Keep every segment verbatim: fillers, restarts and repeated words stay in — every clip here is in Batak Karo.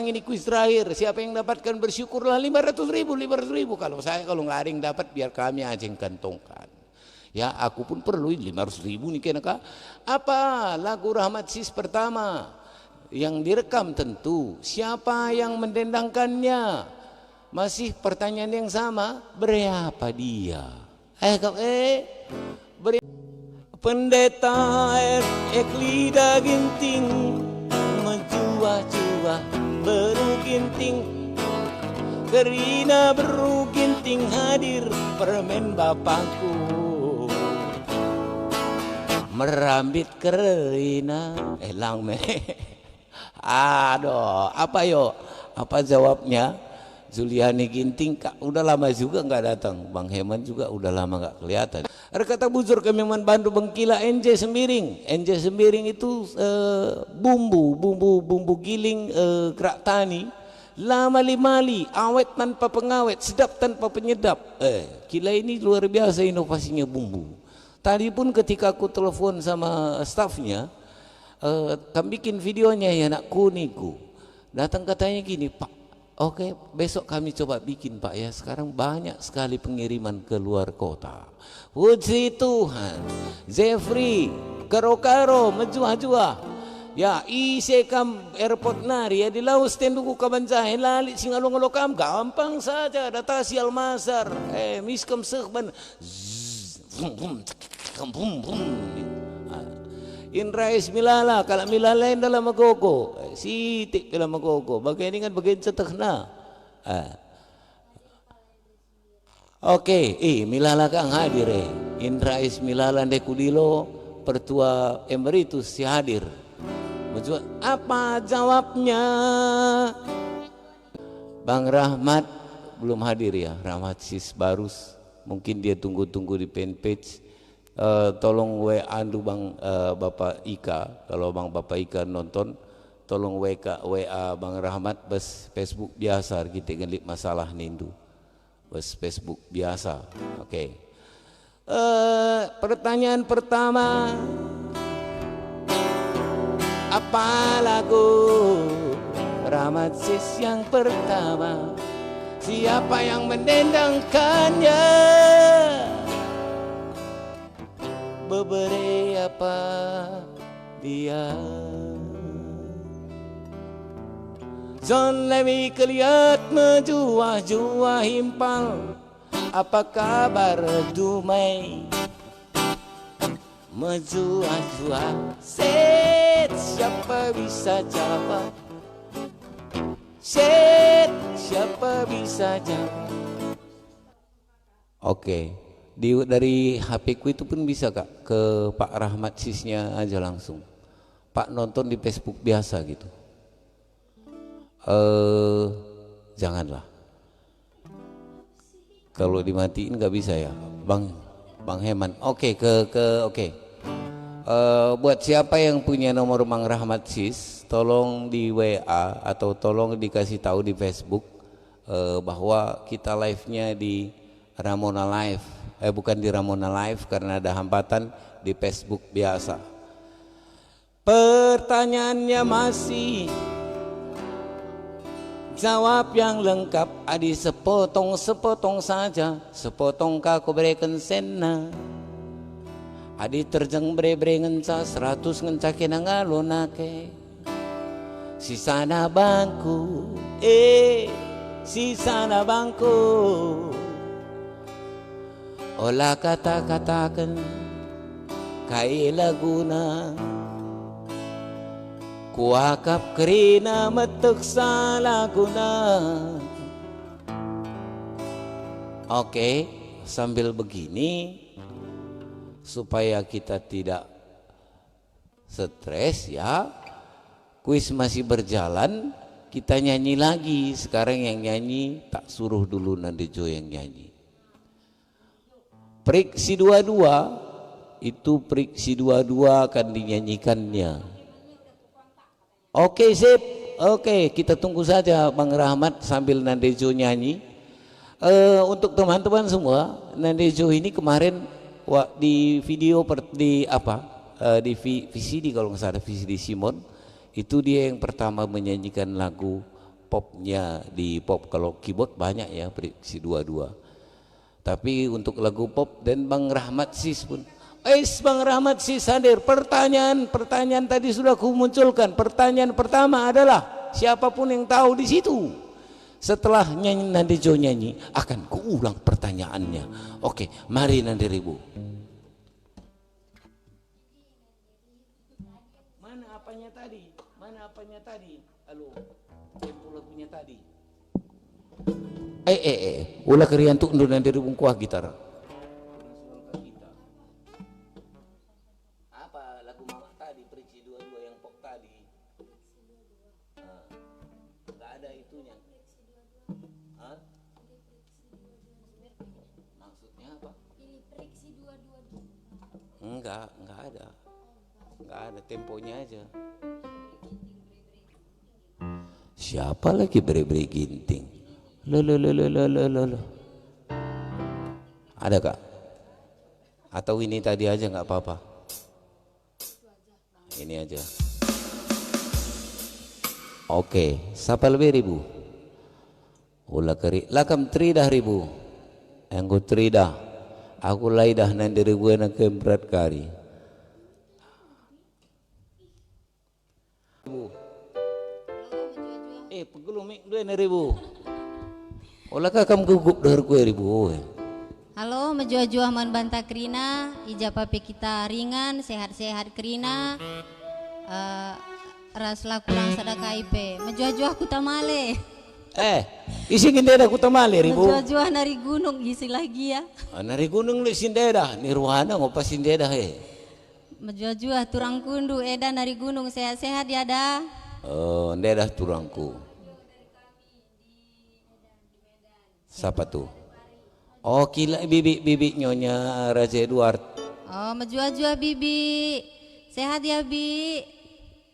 Ini kuis terakhir, siapa yang dapatkan bersyukurlah lima ratus ribu, lima ratus ribu. Kalau saya, kalau nggak ada yang dapat, biar kami aja yang kantongkan. Ya, aku pun perlu lima ratus ribu nih kena kak. Apa lagu Rahmat Sis pertama yang direkam tentu? Siapa yang mendendangkannya? Masih pertanyaan yang sama, beri apa dia? Eh, kau, eh, beri. Pendeta Ek-, Eklida Ginting, mejuah-juah beru Ginting, kerina beru Ginting hadir permen bapangku. Merambit kerina, eh, lang me. Aduh, apa yo? Apa jawabnya? Juliani Ginting, kak, udah lama juga nggak datang. Bang Heman juga udah lama nggak kelihatan. Erkata bujur kami man bandu bengkila N J Sembiring. N J Sembiring itu, eh, bumbu, bumbu, bumbu giling, eh, gerak tani. La mali-mali, awet tanpa pengawet, sedap tanpa penyedap. Eh, kila ini luar biasa inovasinya bumbu. Tadi pun ketika aku telepon sama stafnya, eh, "Kam bikin videonya ya, anakku," niku. Datang katanya gini, "Pak, oke, besok kami coba bikin, Pak, ya. Sekarang banyak sekali pengiriman ke luar kota." Puji Tuhan. Jeffrey, karo-karo, mejuah-juah. Ya, ise kam airport nari, ya, di lawes tenduku kaban jahe, lalit si ngalo-ngalo kam, gampang saja, datasi almasar. Eh, mis kam seh ban Zzz, vum, vum, cekik, vum, vum. Ah. Indra S Milala, kalak Milala enda la megogo. Eh, sitik pe la megogo. Bage ningan bage ncetehna. Ah. Oke, eh, Milala kang hadir, eh. Indra S Milala ndai kudilo, pertua emeritus si hadir. Mejuah, apa jawabnya? Bang Rahmat belum hadir ya, Rahmat Sis Barus. Mungkin dia tunggu-tunggu di fanpage. Eh, tolong W A ndu Bang, eh, Bapak Ika. Kalau Bang Bapak Ika nonton, tolong W K, W A Bang Rahmat bas Facebook biasa, kita ngelik masalah nindu. Bas Facebook biasa. Oke. Eh, pertanyaan pertama, apa lagu Rahmat Sis yang pertama? Siapa yang mendendangkannya? Bebere apa dia? John Lewi keliat mejuah-juah impal. Apa kabar Dumai? Mejuah-juah, set, siapa bisa jawab? Set, siapa bisa jawab? Oke, di, dari H P ku itu pun bisa, Kak, ke Pak Rahmat Sisnya aja langsung. Pak nonton di Facebook biasa gitu. Eh, janganlah. Kalau dimatiin nggak bisa ya, Bang, Bang Heman. Oke, ke, ke, oke. Eh, buat siapa yang punya nomor Bang Rahmat Sis, tolong di W A atau tolong dikasih tahu di Facebook, eh, bahwa kita live-nya di Ramona Live. Eh, bukan di Ramona Live karena ada hambatan di Facebook biasa. Pertanyaannya masih, jawab yang lengkap, adi sepotong-sepotong saja, sepotong ka kubereken senna. Adi terjeng bere-bere ngenca, seratus ngenca kena ngalo nake. Sisana bangku, eh, sisana bangku. Ola kata-kataken kai laguna, kuakap kerina metehsa laguna. Oke, sambil begini, supaya kita tidak stres ya, kuis masih berjalan, kita nyanyi lagi. Sekarang yang nyanyi tak suruh dulu Nandejo yang nyanyi. Prik si dua-dua, itu prik si dua-dua akan dinyanyikannya. Oke, sip. Oke, kita tunggu saja Bang Rahmat sambil Nandejo nyanyi. Eh, untuk teman-teman semua, Nandejo ini kemarin wa-, di video per-, di apa? Eh, di V-, V C D kalau nggak salah, V C D Simon. Itu dia yang pertama menyanyikan lagu popnya di pop. Kalau keyboard banyak ya, Friksi dua dua. Tapi untuk lagu pop dan Bang Rahmat Sis pun. Ais, Bang Rahmat Sis hadir. Pertanyaan, pertanyaan tadi sudah kumunculkan. Pertanyaan pertama adalah, siapapun yang tahu di situ, setelah nyanyi, Nande Jo nyanyi, akan kuulang pertanyaannya. Oke, mari Nande Ribu. Mana apanya tadi? Mana apanya tadi? Alu, tempo lagunya tadi. Eh, eh, eh, ula kerian tu ndu Nande Ribu ngkuah gitar. Apa lagu Mamak tadi, Friksi dua dua yang pop tadi? Ah, nggak ada itunya. Hah? Maksudnya apa? Enggak, enggak ada. Enggak ada, temponya aja. Siapa lagi Bere-Bere Ginting? Lo, lo, lo, lo, lo, lo, lo, lo. Ada, Kak? Atau ini tadi aja nggak apa-apa? Ini aja. Oke, sapa lebe Ribu? Ula keri, lakam teridah Ribu. Enggo teridah. Aku laidah Nande Ribu ena kemprat kari. Ribu. Eh, pegelu mik dua Nande Ribu. Ola ka kam gugup deherku e Ribu, eh. Halo, mejuah-juah man banta kerina, i ja pe kita ringan, sehat-sehat kerina, eh, ras la kurang sada kai pe. Mejuah-juah Kuta Male. Eh, ise nge ndeda Kuta Male, Ribu? Mejuah-juah nari gunung, ise lagi ya? Ah, nari gunung le si ndeda, ni ruana ngopa si ndeda, eh. Mejuah-juah turangkundu eda nari gunung, sehat-sehat ya da? Oh, ndeda turangku. Sapa tu? Oh, kila bibi, bibi Nyonya Raja Edward. Oh, mejuah-juah bibi. Sehat ya, Bi?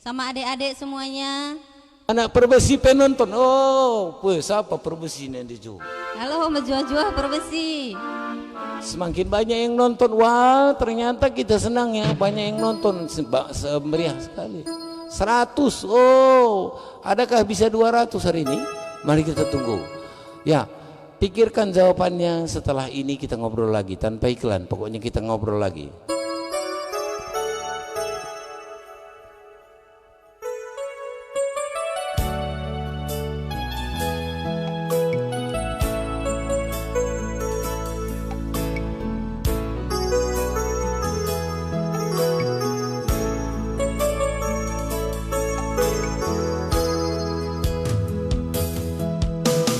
Sama adik-adik semuanya. Anak Perbesi pe nonton. Oh, weh, sapa Perbesi nande jo? Halo, mejuah-juah Perbesi. Semakin banyak yang nonton. Wah, ternyata kita senang ya, banyak yang nonton. Seba-, se-, meriah sekali. Seratus. Oh, adakah bisa dua ratus hari ini? Mari kita tunggu. Ya, pikirkan jawabannya setelah ini, kita ngobrol lagi tanpa iklan. Pokoknya kita ngobrol lagi.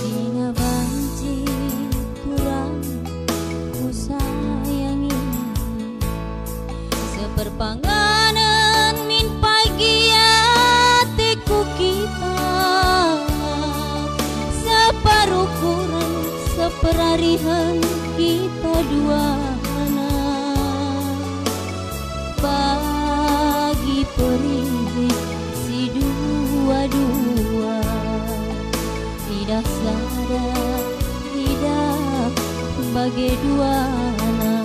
Sina banci turang kusayangi, seperpanganen min pagi ateku kita, separukuren, seperarihen kita duana. Bagi perih si dua-dua, idah sada, idah bage duana.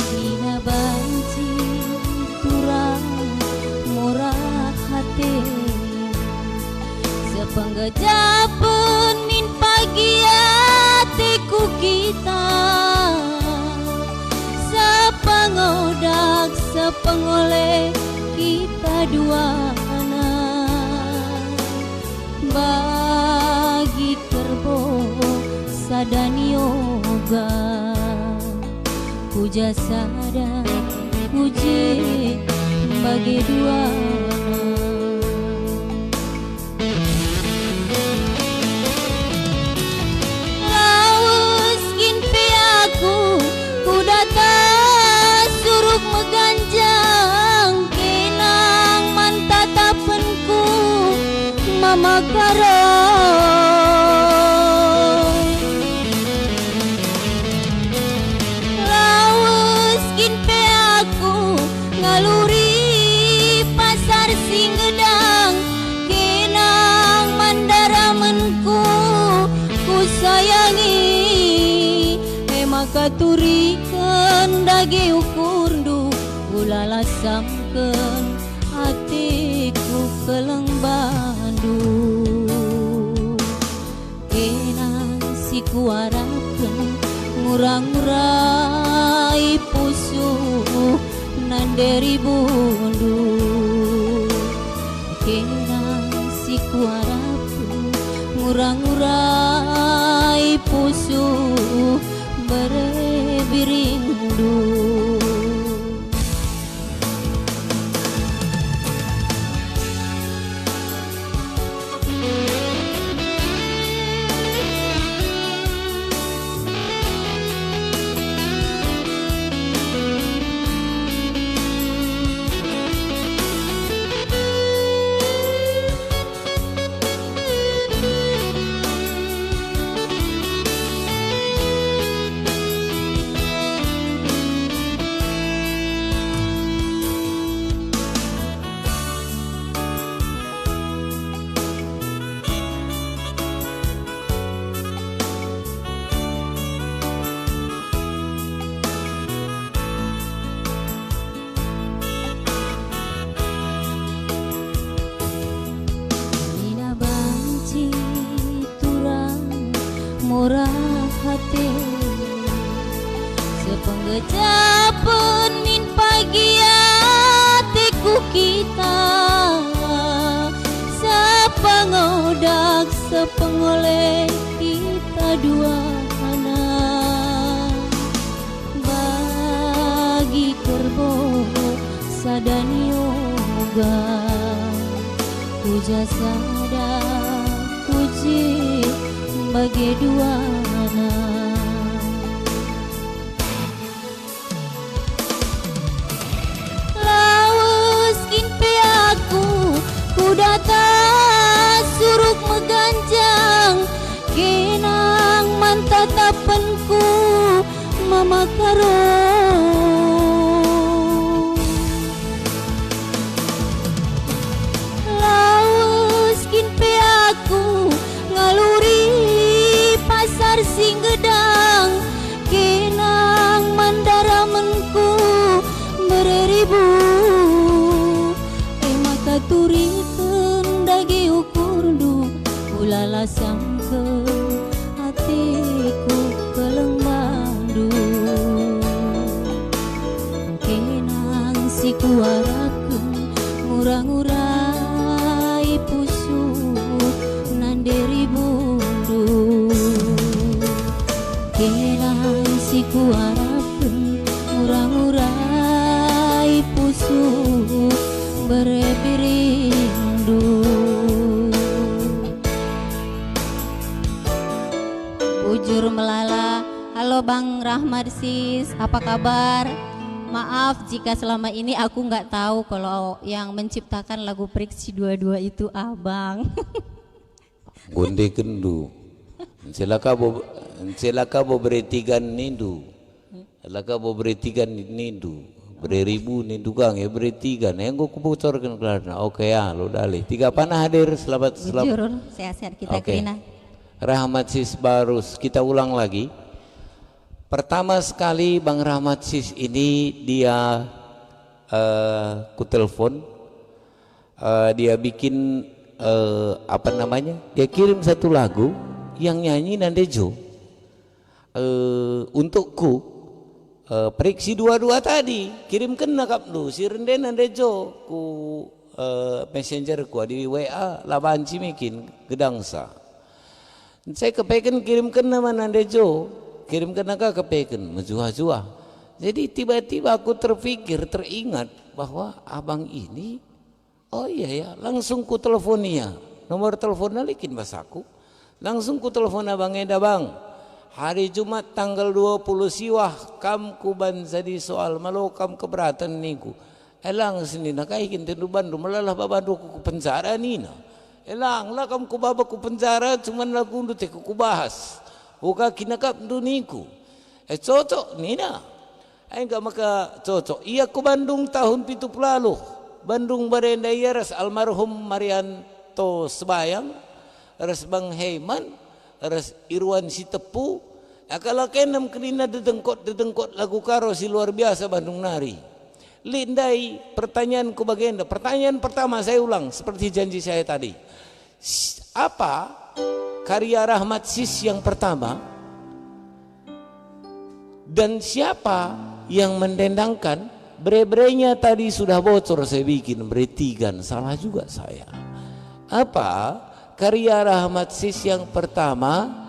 Sina banci turang murah ate, sepenggejapen min pagi ateku kita, sepengodak, sepengole kita duana. Bagi kerbo sada nioga, puja sada, puji bage duana. Lawes kin pe aku ku data suruk meganjang, kenang man tatapenku Mama Karo. Lawes kin pe aku ngaluri pasar si ngedang, kenang man daramenku kusayangi. E maka turiken dage ukurndu, ulala samken ribundu. Kena si kuarapken, ngura-ngurai pusuh bere biringndu. Nina banci turang murah ate, sepenggejapen min pagi ateku kita, sepengodak sepengole kita duana. Bagi kerbau sada nioga, ku ja sada ku je bage duana. Lawes kin pe aku ku data suruk meganjang, kenang man tatapenku Mama Karo. Lawes kin pe aku ngaluri pasar si nggedang, kenang man daramenku bere ribu. E maka turiken dage ukurndu, ulala sangken ateku keleng bandu. Kenang si kuarapken, ngura-ngurai pusuh nande ribundu. Kenang si kuarapken, ngura-ngurai pusuh bere biringndu. Bujur melala. Halo Bang Rahmat sis, apa kabar? Maaf jika selama ini aku nggak tahu kalau yang menciptakan lagu Periksi dua dua itu abang. Nggo ndekenndu. Ncelaka bo, ncelaka bo bere tigan nindu. Laka bo bere tigan nindu. Bere ribu nindu kang, ya bere tigan. Enggo kubocorken gelarna. Oke ya, lo dalih. Tiga panah hadir, selamat, selamat. Bujur, sehat-sehat kita. Oke. Kerina. Rahmat Sis Barus, kita ulang lagi. Pertama sekali Bang Rahmat Sis ini dia, eh, kutelepon. Eh, dia bikin, eh, apa namanya? Dia kirim satu lagu yang nyanyi Nande Jo. Eh, untukku, eh, Periksi dua dua tadi, kirimkenna kap ndu, si rende Nande Jo ku, eh, messengerku, adi W A, la banci me kin gedangsa. Saya kepeken kirimkenna man Nande Jo, kirimkenna ka kepeken, mejuah-juah. Jadi tiba-tiba aku terpikir, teringat bahwa abang ini, oh iya ya, langsung ku telepon ia. Nomor teleponna likin bas aku. Langsung ku telepon abang enda, "Bang, hari Jumat tanggal dua puluh siwah kam kuban jadi soal, malo kam keberatan," ningku. "Elang," senina, "kai kin tendu bandu, melalah babandu aku ku penjara," nina. "Elang, la kam kubaba ku penjara, cuman lagundu teh ku kubahas. Uga kinakapndu," ningku. "Eh, cocok," nina. Enggo maka cocok. Ia ku Bandung tahun pitu puluh alu. Bandung barenda ia ras almarhum Marianto Sebayang, ras Bang Heiman, ras Irwan Sitepu. Akalaken kerina dedengkot-dedengkot lagu Karo si luar biasa Bandung nari. Lit ndai pertanyaanku bagenda. Pertanyaan pertama saya ulang seperti janji saya tadi. S-, apa karya Rahmat Sis yang pertama? Dan siapa yang mendendangkan? Bere-berenya tadi sudah bocor saya bikin, bere tigan, salah juga saya. Apa? Karya Rahmat Sis yang pertama,